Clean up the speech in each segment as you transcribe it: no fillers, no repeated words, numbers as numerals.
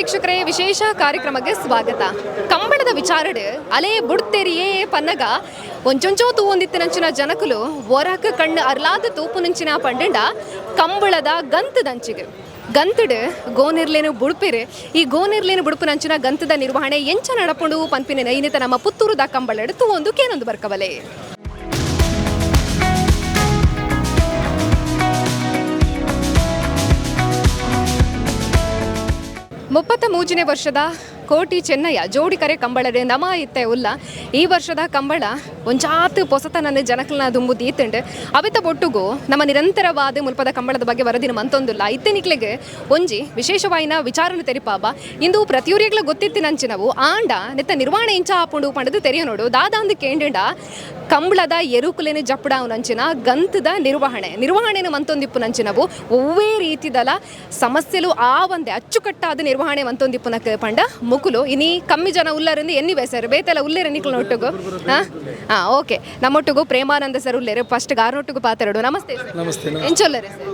ವೀಕ್ಷಕರೇ, ವಿಶೇಷ ಕಾರ್ಯಕ್ರಮಕ್ಕೆ ಸ್ವಾಗತ. ಕಂಬಳದ ವಿಚಾರಡು ಅಲೆ ಬುಡ್ತೆರಿಯೇ ಪನ್ನಗ ಒಂಚೊಂಚೋ ತೂವೊಂದಿತ್ತಿನಂಚಿನ ಜನಕುಲು ಒರಕ ಕಣ್ಣು ಅರ್ಲಾದ ತೂಪುನಂಚಿನ ಪಂಡಂಡ ಕಂಬಳದ ಗಂತದಂಚಿಗೆ ಗಂತಡು ಗೋನಿರ್ಲೇನು ಬುಡ್ಪಿರು. ಈ ಗೋನಿರ್ಲೇನು ಬುಡುಪುನಂಚಿನ ಗಂತದ ನಿರ್ವಹಣೆ ಎಂಚ ನಡಪುಂಡು ಪನ್ಪಿನ ನೈನಿತ ನಮ್ಮ ಪುತ್ತೂರುದ ಕಂಬಳಡು ತೂವೊಂದು ಕೇನೊಂದು ಬರ್ಕವಲೆ. 33ನೇ ವರ್ಷದ ಕೋಟಿ ಚೆನ್ನಯ್ಯ ಜೋಡಿಕರೆ ಕಂಬಳರೆ ನಮ ಇತ್ತೆ ಉಲ್ಲ. ಈ ವರ್ಷದ ಕಂಬಳ ಒಂಜಾತ್ ಪೊಸತನನ್ನು ಜನಕಲ್ನ ದುಂಬು ದೀತುಂಡು. ಅವಿತ ಒಟ್ಟುಗು ನಮ್ಮ ನಿರಂತರವಾದ ಮುಲ್ಪದ ಕಂಬಳದ ಬಗ್ಗೆ ವರದಿನ ಮಂತೊಂದುಲ್ಲ. ಇತ್ತೆ ನಿಕ್ಲೆಗ್ ಒಂಜಿ ವಿಶೇಷವಾಯಿನ ವಿಚಾರನ ತೆರಿಪಾಬ. ಇಂದು ಪ್ರತಿಯೊರಿಗ್ಲ ಗೊತ್ತಿತ್ತಿನಂಚಿನವು ಆಂಡ ನೆತ್ತ ನಿರ್ವಹಣೆ ಇಂಚ ಆಪುಂಡು ಪಂಡದು ತೆರಿಯ ನೋಡು. ದಾದಾಂದು ಕೇಂಡ ಕಂಬಳದ ಎರುಕುಲೇನು ಜಪ್ಪಡಾವುನಂಚಿನ ಗಂತದ ನಿರ್ವಹಣೆನು ಮಂತೊಂದಿಪ್ಪುನಂಚಿನವು ಒವ್ವೇ ರೀತಿದಲ ಸಮಸ್ಯೆಲು ಆ ಒಂದೇ ಅಚ್ಚುಕಟ್ಟಾದ ನಿರ್ವಹಣೆ ಮಂತೊಂದಿಪ್ಪುನಕ್ ಪಂಡ ಮುಕುಲು ಇನಿ ಕಮ್ಮಿ ಜನ ಉಲ್ಲರಿಂದ ಎನ್ನಿವೆ ಸರ್ ಬೇತೆಲ್ಲ ಉಲ್ಲೇರ ನಿಕ್ಲು ಒಟ್ಟುಗು. ಹಾಂ ಹಾಂ ಓಕೆ, ನಮ್ಮೊಟ್ಟಿಗೂ ಪ್ರೇಮಾನಂದ ಸರ್ ಉಲ್ಲೇರು. ಫಸ್ಟ್ ಗಾರನೊಟ್ಟಿಗೂ ಪಾತೆರಡು. ನಮಸ್ತೆ ಸರ್. ನಮಸ್ತೆ. ಎಂಚೊಲ್ಲರೆ ಸರ್?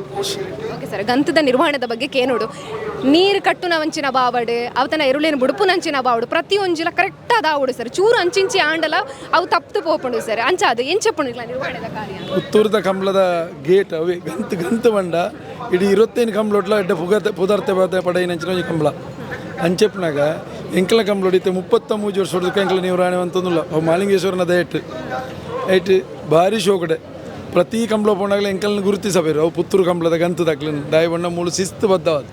ಓಕೆ ಸರ್, ಗಂತದ ನಿರ್ವಹಣೆದ ಬಗ್ಗೆ ಕೇನೋಡು. ನೀರು ಕಟ್ಟುನ ವಂಚಿನ ಬಾವಡು ಅವತನ ಎರುಳೇನು ಬುಡುಪುನಂಚಿನ ಬಾವಡು ಪ್ರತಿಯೊಂಜಿಲ ಕರೆಕ್ಟ್ ಆದ ಆವಡು ಸರ್. ಚೂರು ಅಂಚಿಂಚಿ ಆಂಡಲ ಅವು ತಪ್ಪು ಪೋಪುಂಡು ಸರ್. ಅಂಚ ಅದು ಎಂಚಪ್ಪುಂಡು ನಿರ್ವಹಣೆದ ಕಾರ್ಯ? ಪುತ್ತೂರದ ಕಂಬಳದ ಗೇಟ್ ಅವೇ ಗಂತು ಗಂತು ಬಂಡ ಇಡೀ 25 ಕಂಬಳೊಟ್ಲ ಎಡ್ಡೆ ಪುಗರ್ತೆ ಪುದರ್ತೆ ಬಾತೆ ಪಡೆಯಿನಂಚಿನ ಒಂಜಿ ಕಂಬಳ. ಅಂಚೆಪ್ಪನಾಗ ಎಂಕಲ ಕಂಬಳ ಹೊಡಿತೆ 33 ವರ್ಷ ಹೊಡೆದಕ್ಕೆ ಎಂಕಲ ನೀವು ಅಂತಂದಿಲ್ಲ. ಅವು ಮಾಲಿಂಗೇಶ್ವರನ ದಯಟ್ಟು ಐಟ್ ಭಾರಿ ಶೋಕಡೆ ಪ್ರತಿ ಕಂಬಳ ಪೋಣಾಗಲೇ ಎಂಕಲ್ನ ಗುರುತಿಸಬೇರು. ಅವು ಪುತ್ತೂರು ಕಂಬಳದ ಗಂತು ತಕ್ಲಿನ ದಾಯ ಬಣ್ಣ ಮೂಳು ಶಿಸ್ತು ಬದ್ಧವಾದ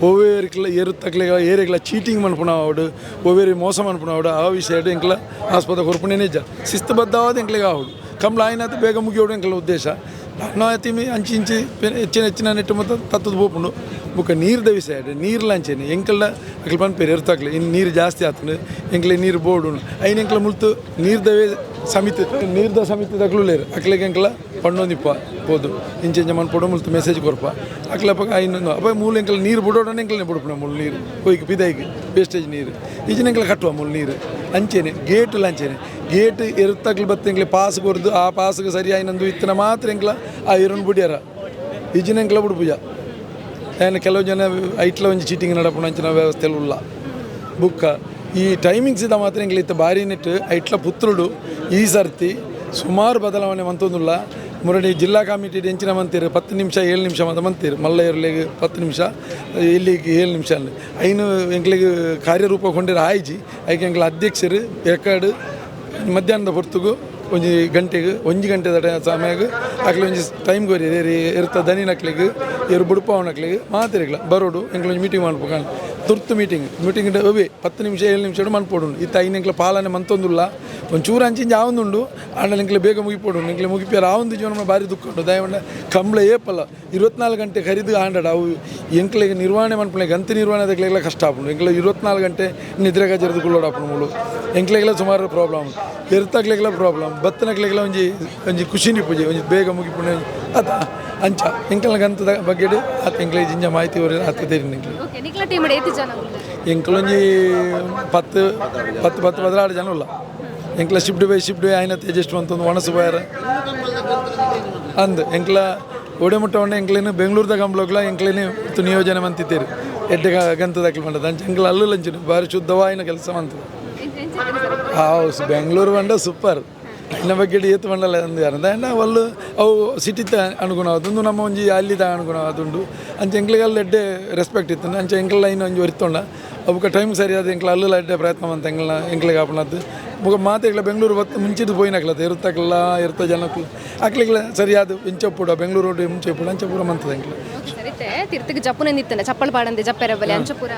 ಒವ್ವೇರಿಕ್ಲ ಏರು ತಕ್ಲಿಗ ಏರಿಗ್ಲ ಚೀಟಿಂಗ್ ಮನ್ಪುಣ ಆವಡು, ಒವ್ವೇರಿ ಮೋಸ ಮನ್ಪುಣ ಆವಡು. ಆ ವಿಷಯ ಎಂಕಲ ಆಸ್ಪದ ಕೊರ್ಪುಣೆ ನಿಜ ಶಿಸ್ತುಬದ್ಧವಾದ ಎಂಕ್ಲಿಗೆ ಆವಡು. ಕಂಬಳ ಆಯ್ನಾತ ಬೇಗ ಮುಗಿಯೋಡು ಎಂಕಲ ಉದ್ದೇಶ. ಅನ್ನ ಅಂಚಿ ಇಂಚಿ ಹೆಚ್ಚಿನ ಹೆಚ್ಚಿನ ನೆಟ್ಟು ಮತ್ತು ತತ್ತದ ಪೋಪುಂಡು. ಬೊಕ್ಕ ನೀರ್ದ ವಿಷಯ ನೀರ್ಲ ಅಂಚೆನೆ ಎಂಕಲ್ಡ ಅಕ್ಲು ಪನ್ಪೇರು ಎರ್ತಾಕ್ಲೆ ಇನ್ನು ನೀರು ಜಾಸ್ತಿ ಆತುಂಡು, ಎಂಕ್ಲೆ ನೀರು ಬೋಡು. ಐನ್ ಎಂಕ್ಲ ಮುಲ್ತು ನೀರ್ದವೇ ಸಮಿತಿ, ನೀರ್ದ ಸಮಿತಿ ತಕ್ಲು ಅಕ್ಲೆಗೆ ಎಂಕ್ಲ ಪಣ್ಣೊಂದಿಪ್ಪ ಪೋದು ಇಂಚ ಇಂಚ ಮನ್ಪೊಡು ಮುಲ್ತು ಮೆಸೇಜ್ ಕೊರ್ಪ ಅಕ್ಲೆ. ಅಪ್ಪ ಐನ್ ಅಪ್ಪ ಮೂಲ ಎಂಕಲ್ ನೀರು ಬಿಡೋಡನೆ ಎಂಕ್ಲನೆ ಬಿಡುಪುಣ ಮುಲ್ ನೀರು ಕೊಯ್ಕ್ ಪಿದೈಕ್ ವೇಸ್ಟೇಜ್ ನೀರು ಈಚಿನ ಎಂಕ್ಲ ಕಟ್ಟುವ ಮುಲ್ ನೀರು. ಅಂಚೆನೆ ಗೇಟ್ ಅಂಚೆನೆ ಗೇಟ್ ಎರುತ್ತಕ್ಲು ಬತ್ತ ಎಂಕ್ಲೆ ಪಾಸ್ ಕೊರ್ದು ಆ ಪಾಸ್ಗೆ ಸರಿಯಾಯಿನಂದು ಇತ್ತನ ಮಾತ್ರ ಎಂಕ್ಲ ಆ ಎರುನ್ ಬುಡಿಯಾರ ಈಚಿನ ಎಂಕ್ಲ ಬುಡುಪುಜ. ಏನು ಕೆಲವು ಜನ ಐಟ್ಲ ಒಂಜಿ ಚೀಟಿಂಗ್ ನಡಪುಣ ಅಂಚಿನ ವ್ಯವಸ್ಥೆ ಉಲ್ಲ. ಬುಕ್ಕ ಈ ಟೈಮಿಂಗ್ಸ್ ಇದ್ದ ಮಾತ್ರ ಎಂಕ್ಲೆ ಇತ್ತ ಬಾರಿ ನೆಟ್ಟು ಐಟ್ಲ ಪುತ್ರುಡು ಈ ಸರ್ತಿ ಸುಮಾರು ಬದಲಾವಣೆ ಮಂತೊಂದುಲ್ಲ. ಮುರಡಿ ಜಿಲ್ಲಾ ಕಮಿಟಿ ಎಂಚಿನ ಮಂತೀರು 10 ನಿಮಿಷ 7 ನಿಮಿಷ ಅಂತ ಮಂತೀರು. ಮಲ್ಲ ಎರ್ಲೆಗ್ 10 ನಿಮಿಷ, ಇಲ್ಲಿಗೆ 7 ನಿಮಿಷ ಅಲ್ಲಿ ಐನು ಎಂಕ್ಲೆಗ್ ಕಾರ್ಯರೂಪ ಕೊಂಡಿರ ಆಯ್ಜಿ. ಐಕೆ ಎಂಕ್ಲ ಅಧ್ಯಕ್ಷರು ಎಕ್ಕಡು ಮಧ್ಯಾಹ್ನದ ಹೊರ್ತುಗು ಒಂಜಿ ಗಂಟೆಗೆ ಒಂಜಿ ಗಂಟೆ ಸಮಯಗ್ ಅಕ್ಲೆ ಒಂಜಿ ಟೈಮ್ ಗೊರಿ ಎರ್ತ ದನಿನಕ್ಲೆಗ್ ಎರು ಬುಡುಪಾವನಕ್ಲೆಗ್ ಮಾತೆರೆಗ್ಲ ಬರೋಡು ಎಂಕ್ಲ ಒಂಜಿ ಮೀಟಿಂಗ್ ಮನ್ಪು. ತುರ್ತು ಮೀಟಿಂಗ್ ಮೀಟಿಂಗ್ ಅವೇ 10 ನಿಮಿಷ 7 ನಿಮಿಷ ಮನ್ಪೊಡು. ಇತ್ತ ಐನು ಎಂಕ್ಲ ಪಾಲನೆ ಮಂತೊಂದುಲ್ಲ. ಒಂಚೂರು ಅಂಚಿಂಚ ಆವೊಂದುಂಡು ಆಂಡ ಎಂಕ್ಲೆ ಬೇಗ ಮುಗಿಪೊಡು. ಎಂಕ್ಲೆ ಮುಗಿಪಿಯರ ಆವೊಂದು ಜೀವನ ಭಾರಿ ದುಃಖ ಉಂಡು. ದಯವಂಡ ಕಂಬಳ ಏಪಲ್ಲ 24 ಗಂಟೆ ಖರೀದು ಆಂಡಡ ಅವು ಎಂಕ್ಲೆಗ್ ನಿರ್ವಹಣೆ ಮನ್ಪುನೆ ಗಂತಿ ನಿರ್ವಹಣೆ ಅದಕ್ಲೆಲ್ಲ ಕಷ್ಟ ಆಪುಂಡು. ಎಂಕ್ಲೆ 24 ಗಂಟೆ ನಿದ್ರೆ ಗಜರದು ಕುಳ್ಳೋಡಾಪುಂಡು. ಮುಳು ಎಂಕ್ಲೆಗೆಲ್ಲ ಸುಮಾರು ಪ್ರಾಬ್ಲಮ್, ಎರ್ತಕ್ಲೆಗೆಲ್ಲ ಪ್ರಾಬ್ಲಮ್, ಬತ್ತನಕ್ಲೆಗೆಲ್ಲ ಒಂಜಿ ಒಂಜಿ ಖುಷಿನಿ ಪೂಜೆ ಒಂಜಿ ಬೇಗ ಮುಗಿಪುಣೆ ಅತ ಅಂಚ ಎಂಕಲ್ನ ಗಂತದ ಬಗ್ಗೆ ಆತ ಎಂಕ್ಲೆ ಜಿಂಜ ಮಾಹಿತಿ ಆತ ತೆರಿನ ಎಂಕ್ಲೆ. ಓಕೆ, ನಿಕ್ಲ ಟೀಮ್ ಏತಿ ಜನ ಉಲ್ಲೆರ್? ಎಂಕಲೊಂಜಿ 10 10 10 16 ಜನ ಉಲ್ಲ. ಎಂಕ್ಲ ಶಿಫ್ಟ್ ಬೈ ಶಿಫ್ಟ್ ಆಯ್ನ ತೇಜಸ್ಟ್ ಅಂತಂದು ಒಣಸು ಬಾಯರ ಅಂದ್ ಎಂಕ್ಲ ಒಡೆ ಮುಟ್ಟ ಎಂಕ್ಲೇನು ಬೆಂಗಳೂರ್ದ ಕಂಬ್ಲೋಗ್ಲ ಎಂಕ್ಲೇನೆ ನಿಯೋಜನೆ ಮಂತಿದ್ದೇರು ಎಡ್ಡೆ ಗಂತದ ಮಂಡದ ಅಂಚ ಎಂಕ್ಲ ಅಲ್ಲು ಲಂಚಿನ ಭಾರಿ ಶುದ್ಧವಾಯಿನ ಕೆಲಸ ಮಂತದ. ಹೌದು, ಬೆಂಗಳೂರು ಬಂಡ ಸೂಪರ್. ಇನ್ನ ಬಗ್ಗೆ ಏತು ಬಂಡಲ ಅಂದು ಅಂಡ ಒಲ್ಲು ಅವು ಸಿಟಿತ ಅನುಗುಣವಾದುಂಡು, ನಮ್ಮ ಒಂಜಿ ಅಲ್ಲಿದ ಅನುಗುಣವಾದುಂಡು. ಅಂಚ ಎಂಕ್ಲಿಗೆಲ್ಲ ಎಡ್ಡೆ ರೆಸ್ಪೆಕ್ಟ್ ಇತ್ತು. ಅಂಚ ಎಂಕ್ಲ ಲೈನ್ ಒಂಜಿ ಒರಿತೊಂಡ ಅವಕ್ಕೆ ಟೈಮ್ ಸರಿಯಾದ ಎಂಕ್ಲ ಅಲ್ಲೆಲ್ಲ ಎಡ್ಡೆ ಪ್ರಯತ್ನ ಮಂತ ಎಂಕ್ಲ ಎಂಕ್ಲಿಗೆ ಆಪಣದ್ದು. ಬೊಕ ಮಾತೆಗ್ಲ ಬೆಂಗಳೂರು ಬತ್ತು ಮುಂಚಿದ್ದು ಪೋಯಿನಕ್ಲತ್ತ ಎರುತ್ತಕ್ಲ ಎರುತ್ತ ಜನಕ್ಲು ಅಕ್ಲಿಗ್ಲ ಸರಿಯಾದ ಇಂಚಪ್ಪುಡ ಬೆಂಗಳೂರು ರೋಡ್ ಮುಂಚೆಪ್ಪುಡ ಅಂಚ ಪೂರ ಮಂತದ ಎಂಕ್ಲ. ತಿರ್ತಗೆ ಜಪ್ಪುನ ನಿತ್ತನ ಚಪ್ಪಲ್ ಪಾಡಂದೆ ಜಪ್ಪೆರಬಲೆ ಅಂಚ ಪೂರ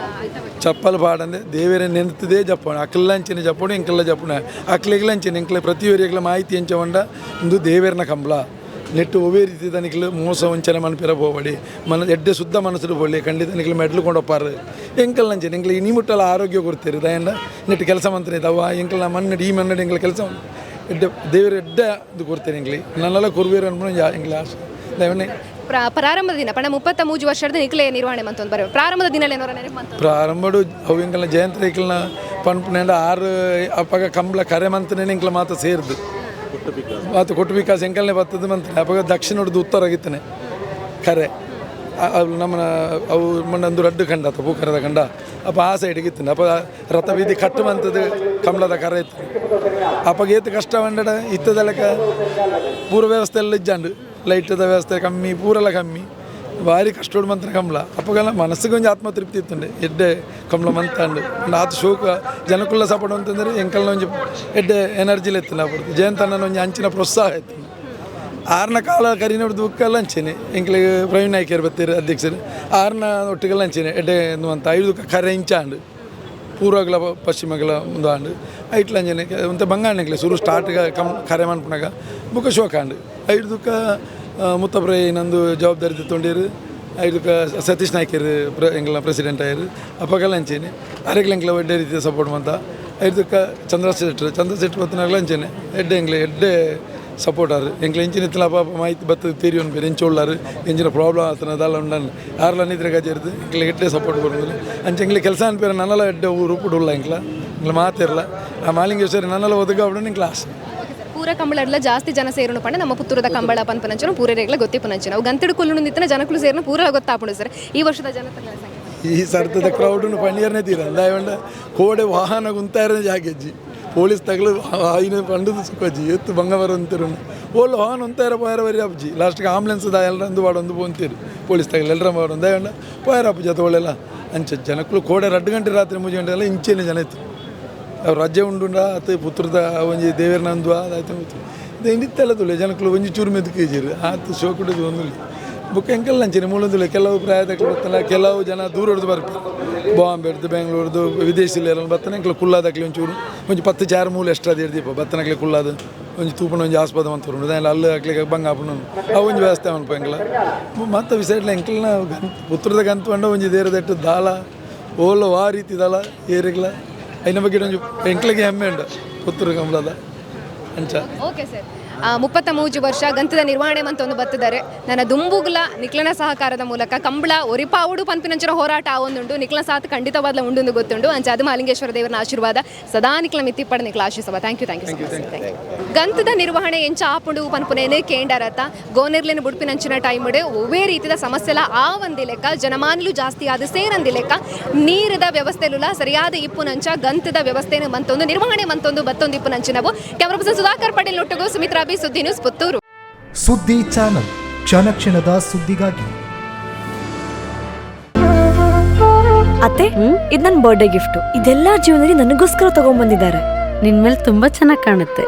ಚಪ್ಪಲ್ ಪಾಡಂದೆ ದೇವರೇ ನೆನ್ತದೇ ಜಪ್ಪಣ ಅಕ್ಲ ಅಂಚಿನ ಜಪ್ಪುಣ ಎಂಕಲ್ಲ ಜಪ್ಪುಣ ಅಕ್ಲಿಗ್ಲ ಅಂಚಿನ ಎಂಕ್ಲ ಪ್ರತಿಯೊರಿಗ್ಲ ಮಾಹಿತಿ ಎಂಚ వంಡ ಇಂದು ದೇವೇರ್ನ ಕಂಬಳ ನೆಟ್ಟು ಒವ್ವೇ ರೀತಿ ತನಿಖಲು ಮೋಸ ವಂಚನೆ ಮನ್ಪಿರ ಪೋವಡಿ ಮನ ಎಡ್ಡೆ ಶುದ್ಧ ಮನಸ್ಸು ಪೋಲಿ ಖಂಡಿತ ನಿಕ್ಲು ಮೆಡ್ಲು ಕೊಂಡೊಪ್ಪಾರು. ಎಂಕಲ್ ನಂಚೆ ಎಂಕ್ಲ ಈ ಮುಟ್ಟಲ ಆರೋಗ್ಯ ಕೊಡ್ತೀರಿ ದಯಂಡ ನೆಟ್ಟು ಕೆಲಸ ಮಂತ್ರಿ ತವ್ವ ಎಂಕಲ್ ಮನ್ನಡಿ ಈ ಮನ್ನಡಿ ಎಂಕ್ಲ ಕೆಲಸ ಎಡ್ಡೆ ದೇವರು ಎಡ್ಡೆ ಇದು ಕೊಡ್ತೇನೆ ಎಂಕ್ಲಿ ನನ್ನೆಲ್ಲ ಕೊರ್ವೇರು ಅನ್ಕೊಂಡು ಎಂಕ್ಲ ಆಸೆ ದಯವನ್ನೇ. ಪ್ರಾರಂಭದ ದಿನ ಪಣ 33 ವರ್ಷದ ನಿಕ್ಲೆ ನಿರ್ವಹಣೆ ಮಂತೊಂದು ಬರೋ ಪ್ರಾರಂಭದ ದಿನ ಏನೋರ ನೆನಪು ಮಂತೊಂದು? ಪ್ರಾರಂಭಡು ಅವು ಎಂಕಲ್ನ ಜಯಂತ ಎಂಕಲ್ನ ಪನ್ಪುನೇಂಡ 6 ಅಪ್ಪಗ ಕಂಬಳ ಕರೆ ಮಂತನೇ ಎಂಕ್ಲ ಮಾತ ಸೇರ್ದು ಮಾತು ಕೊಟ್ಟು ವಿಕಾಸ್ ಎಂಕಲ್ನೆ ಬತ್ತದ ಮಂತನೆ ಅಪ್ಪಗ ದಕ್ಷಿಣ ಹೊಡೆದು ಉತ್ತರ ಆಗಿತ್ತನೆ ಕರೆ ನಮ್ಮನ ಅವು ಮಂಡಂದು ರಡ್ಡು ಕಂಡ ಅತ್ತ ಪೂಕರದ ಕಂಡ ಅಪ್ಪ ಆ ಸೈಡಿಗೆ ಇತ್ತು. ಅಪ್ಪ ರಥ ಬೀದಿ ಕಟ್ಟು ಮಂತದ್ದು ಕಂಬಳದ ಕರ ಇತ್ತು. ಅಪ್ಪಗೆ ಏತು ಕಷ್ಟ ಬಂಡಡ ಇತ್ತದಲಕ ಪೂರ ವ್ಯವಸ್ಥೆ ಎಲ್ಲ ಇಜ್ಜಾಂಡು, ಲೈಟದ ವ್ಯವಸ್ಥೆ ಕಮ್ಮಿ, ಪೂರೆಲ್ಲ ಕಮ್ಮಿ, ಭಾರಿ ಕಷ್ಟೋಡು ಮಂತ್ರ ಕಂಬಳ. ಅಪ್ಪಗೆಲ್ಲ ಮನಸ್ಸಿಗೆ ಒಂಜಿ ಆತ್ಮತೃಪ್ತಿ ಇತ್ತುಂಡೆ, ಎಡ್ಡೆ ಕಂಬಳ ಮಂತಾಂಡು ಆತ ಶೋಕ ಜನಕುಲ್ಲ ಸಪೋರ್ಟ್ ಅಂತಂದರೆ ಎಂಕಲ್ನ ಒಂಜಿ ಎಡ್ಡೆ ಎನರ್ಜಿಲ ಇತ್ತು. ಅప్పుడు ಜಯಂತಣ್ಣನ ಒಂಜಿ ಅಂಚಿನ ಪ್ರೋತ್ಸಾಹ ಇತ್ತು. ಆರ್ನ ಕಾಲ ಕರಿನೋಡು ದುಃಖ ಅಂಚೆನೆ ಎಂಕ್ಲಿಗೆ ಪ್ರವೀಣ್ ನಾಯ್ಕರ್ ಬತ್ತೀರು ಅಧ್ಯಕ್ಷರು, ಆರ್ನ ಒಟ್ಟಿಗೆಲ್ಲ ಅಂಚೆನೆ ಎಡ್ಡೆ ಅಂತ ಐದು ಕರೆ ಇಂಚಾಂಡು ಪೂರ್ವಗಳ ಪಶ್ಚಿಮಗಳ ಒಂದು ಆಂಡು ಐಟ್ಲ ಅಂಜನೆ ಒಂತೆ ಬಂಗಾಂಡ್ ಸುರು ಸ್ಟಾರ್ಟ್ ಕಮ್ ಕರೆ ಮನ್ಪುನಾಗ ಬುಕ್ಕ ಶೋಕಾಂಡು ಐದು ದುಃಖ ಮುತ್ತಪ್ರೈ ನಂದು ಜವಾಬ್ದಾರಿ ತೊಂಡೀರು. ಐದು ಸತೀಶ್ ನಾಯ್ಕರ್ ಎಂಗ್ಲ ಪ್ರೆಸಿಡೆಂಟ್ ಆಯರು. ಅಪ್ಪಗೆಲ್ಲ ಅಂಚೆನೆ ಅರೆಗ್ಲ ಎಂಕ್ಲ ಎಡ್ಡೆ ರೀತಿಯ ಸಪೋರ್ಟ್ ಮಂತ. ಐದು ಚಂದ್ರ ಶೆಟ್ರು, ಚಂದ್ರ ಶೆಟ್ರು ಬತ್ತಿನಾಗಲ ಅಂಚೆನೆ ಎಡ್ಡೆ ಎಂಗ್ಲ ಎಡ್ಡೆ ಸಪೋರ್ಟ್ ಆರು. ಎಂಕ್ಲ ಇಂಚಿನ ಇತ್ತಲ ಪಾಪ ಮಾಹಿತಿ ಬತ್ತದ ತೀರಿ ಬೇರೆ ಎಂಚ ಉಳ್ಳಾರು ಎಂಚಿನ ಪ್ರಾಬ್ಲಮ್ ಆತನ ಅದೆಲ್ಲ ಉಂಡನ್ ಆರ್ಲ ನಿದ್ರೆ ಗಜರ್ದು ಎಂಕ್ಲ ಎಡ್ಡೆ ಸಪೋರ್ಟ್ ಕೊಡೋದು. ಅಂಚೆ ಎಂಗ್ಲ ಕೆಲಸ ಅನ್ಪೇರ ನನ್ನಲ ಎಡ್ಡೆ ಊರು ಉಳ್ಳ ಎಂಕ್ಲ ಎಂಕ್ಲ ಮಾತಿರಲ್ಲ ಆ ಮಾಲಿಂಗೇಶ್ವರಿ ನನ್ನಲ ಒದಗ ಎಂಕ್ಲ ಆಸೆ. ಪೂರ ಕಂಬಳಡ್ಲ ಜಾಸ್ತಿ ಜನ ಸೇರುನು ಪಂಡ ನಮ್ಮ ಪುತ್ತೂರದ ಕಂಬಳ ಪನ್ಪನಂಚನ ಪೂರ ರೇಗ್ಲ ಗೊತ್ತಿಪ್ಪನಂಚನ ಅವು ಗಂತಡು ಕುಲ್ಲು ನಿಂತಿನ ಜನಕುಲು ಸೇರುನು ಪೂರ ಗೊತ್ತಾಪುಂಡು ಸರ್. ಈ ವರ್ಷದ ಜನತೆ ಈ ಸರ್ತದ ಕ್ರೌಡ್ನು ಪಣಿಯರ್ನೇ ತೀರ ಅಂದಾಯವಂಡ ಕೋಡೆ ವಾಹನ ಗುಂತಾರನೇ ಜಾಗೆಜ್ಜಿ ಪೊಲೀಸ್ ತಗಲು ಆಯ್ನ ಪಂಡದು ಸುಖಜ್ಜಿ ಎತ್ತು ಬಂಗವರ ಅಂತಿರು ಓಲ್ ವಾಹನ ಉಂತಾರ ಪೋಯರ ಬರಿ ಅಪ್ಜಿ ಲಾಸ್ಟ್ಗೆ ಆಂಬುಲೆನ್ಸ್ ದ ಎಲ್ಲರಂದು ವಾಡೊಂದು ಪೋಂತೀರು ಪೊಲೀಸ್ ತಗಲು ಎಲ್ಲರ ವಾಡೊಂದು ದಯವಂಡ ಪೋಯರ ಅಪ್ಜಿ ಅದು ಒಳ್ಳೆಲ್ಲ. ಅಂಚೆ ಜನಕ್ಕಳು ಕೋಡೆ 2 ಗಂಟೆ ರಾತ್ರಿ 3 ಗಂಟೆ ಎಲ್ಲ ಇಂಚೆನೆ ಜನ ಇತ್ತು. ಅವ್ರು ರಜೆ ಉಂಡುಂಡ ಅತ್ತ ಪುತ್ರದ ಒಂಜಿ ದೇವೇರ್ನಂದು ಅದಾಯ್ತು ಇದು ಇಂಡಿತ್ತೆಲ್ಲ ತುಳಿ ಜನಕ್ಕಳು ಒಂಜಿ ಚೂರು ಮೆದು ಕೇಜಿರು ಆತು ಶೋಕುಡದು ಒಂದು ಬುಕ್ ಎಂಕಲ್ ಅಂಚೆನೆ ಮೂಲೊಂದುಲೆ ಕೆಲವು ಪ್ರಾಯದಕ್ಕೆ ಬರ್ತಲ್ಲ, ಕೆಲವು ಜನ ದೂರ ಹೊಡೆದು ಬರ್ತಾರೆ, ಬಾಂಬೆಡ್ದು ಬೆಂಗಳೂರ್ದು ವಿದೇಶಿಲ್ಲ ಎಲ್ಲ ಬತ್ತನೆ ಎಂಕ್ಲ ಕುಲ್ಲಾದಕ್ಲಿ ಒಂಚೂರು ಒಂಜಿ 10 ಚಾರು ಮೂಲ ಎಕ್ಸ್ಟ್ರಾ ದೀಪ ಬತ್ತನಕ್ಲೆ ಕುಲ್ಲಾದ ಒಂಜಿ ತೂಪಣ ಒಂಜಿ ಆಸ್ಪದ ಅಂತ ಉಂಡು ಅಲ್ಲಿ ಅಲ್ಲ ಅಕ್ಲಿಗೆ ಬಂಗ ಆಪುಂಡು ಅವು ಒಂಜಿ ವ್ಯವಸ್ಥೆ ಮನ್ಪ ಎಂಕ್ಲ. ಮತ್ತು ವಿಸೈಡ್ಲ ಎಂಕ್ಲನ ಗಂತ್ ಪುತ್ರದ ಗಂತು ಪಂಡ ಒಂಜಿ ದೇರದೆಟ್ಟು ದಾಲ ಓಲ ವಾ ರೀತಿ ದಾಲ ಏರಿಗ್ಲ ಐನ ಬಗ್ಗೆ ಒಂಜಿ ಎಂಕ್ಲಿಗೆ ಹೆಮ್ಮೆ ಉಂಡು ಪುತ್ತೂರು ಕಂಬಳದ ಅಂಚ. ಓಕೆ ಸರ್, 33 ವರ್ಷ ಗಂತದ ನಿರ್ವಹಣೆ ಅಂತ ಒಂದು ಬತ್ತಿದ್ದಾರೆ. ನನ್ನ ದುಂಬುಗ್ಲ ನಿಕ್ಲನ ಸಹಕಾರದ ಮೂಲಕ ಕಂಬಳ ಒರಿಪಾವುಡು ಪನ್ಪಿನಂಚಿನ ಹೋರಾಟ ಆವೊಂದುಂಡು. ನಿಕ್ಲನ ಸಾಥ್ ಖಂಡಿತವಾದ್ಲ ಉಂಡುಂದು ಗೊತ್ತುಂಡು. ಅಂಚ ಅದು ಮಾಲಿಂಗೇಶ್ವರ ದೇವರನ ಆಶೀರ್ವಾದ ಸದಾ ನಿಕ್ಲ ಮಿತ್ತಿಪ್ಪಡ ನಿಕ್ಲ ಆಶೀಸವ. Thank you, thank you, thank you. ಗಂತದ ನಿರ್ವಹಣೆ ಎಂಚ ಆಪುಂಡು ಪನ್ಪುನೇನೆ ಕೇಂಡರತ ಗೋನೆರ್ಲಿನ ಬುಡ್ಪಿನಂಚಿನ ಟೈಮ್ಡ್ ಒವ್ವೇ ರೀತಿಯ ಸಮಸ್ಯೆಲ ಆ ಒಂದಿ ಲೆಕ್ಕ ಜನಮಾನಿಲು ಜಾಸ್ತಿ ಆದ ಸೇರಂದಿ ಲೆಕ್ಕ ನೀರದ ವ್ಯವಸ್ಥೆಲುಲ ಸರಿಯಾದ ಇಪ್ಪುನಂಚ ಗಂತದ ವ್ಯವಸ್ಥೆನ ಮಂತೊಂದು ನಿರ್ವಹಣೆ ಮಂತೊಂದು ಬತ್ತೊಂದು ಇಪ್ಪುನಂಚಿನವು. ಕ್ಯಾಮರಾ ಪರ್ಸನ್ ಸುಧಾಕರ್ ಪಟೇಲ್ ಒಟ್ಟಿಗೂ Sumitra B, Suddi news, Puttur. Suddi channel, ಕ್ಷಣ ಕ್ಷಣದ ಸುದ್ದಿಗಾಗಿ. ಅತ್ತೆ, ಇದು ನನ್ನ ಬರ್ಡೇ ಗಿಫ್ಟ್. ಇದೆಲ್ಲ ಜೀವನದಲ್ಲಿ ನನಗೋಸ್ಕರ ತಗೊಂಡ್ಬಂದಿದ್ದಾರೆ. ನಿನ್ ಮೇಲೆ ತುಂಬಾ ಚೆನ್ನಾಗಿ ಕಾಣುತ್ತೆ.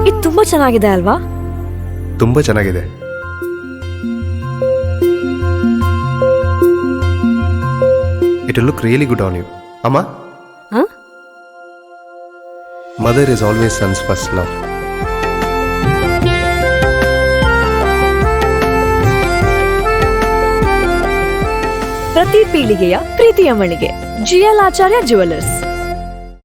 ಇದು ತುಂಬಾ ಚೆನ್ನಾಗಿದೆ ಅಲ್ವಾ? ತುಂಬಾ ಚೆನ್ನಾಗಿದೆ. It look really good on you ಅಮ್ಮ. ಹಾ? Mother is always son's first love. ಪ್ರತಿ ಪೀಳಿಗೆಯ ಪ್ರೀತಿಯ ಮಳಿಗೆ ಜಿಎಲ್ ಆಚಾರ್ಯ ಜುವೆಲ್ಲರ್ಸ್.